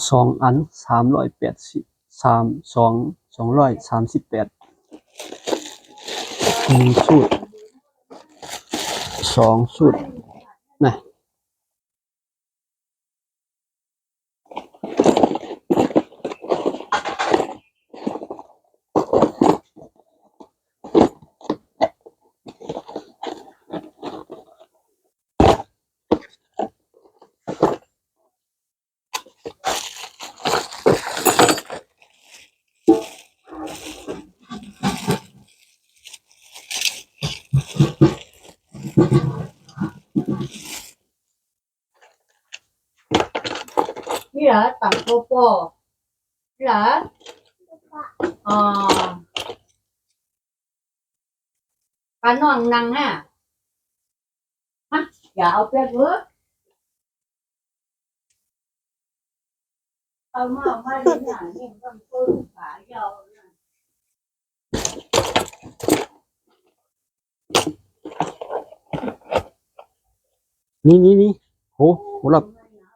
ສອງອັນ ສາມຮ້ອຍແປດສິບ ສາມ ສອງ ສອງຮ້ອຍສາມສິບແປດ ໜຶ່ງຊຸດ ສອງຊຸດນະ. ນີ້ລະ ຕຳໂປໂປ ນີ້ລະ ອໍ ປານ້ອງນັ່ງຫັ້ນ ຮະ ຢ່າເອົາແປດເວີ ເອົາມາ ເອົາມາເລີຍນະ ນີ້ມັນເປີດຂາຍາວນະ. ນີ້ ນີ້ ນີ້ ໂຫ ໂຫ ລະ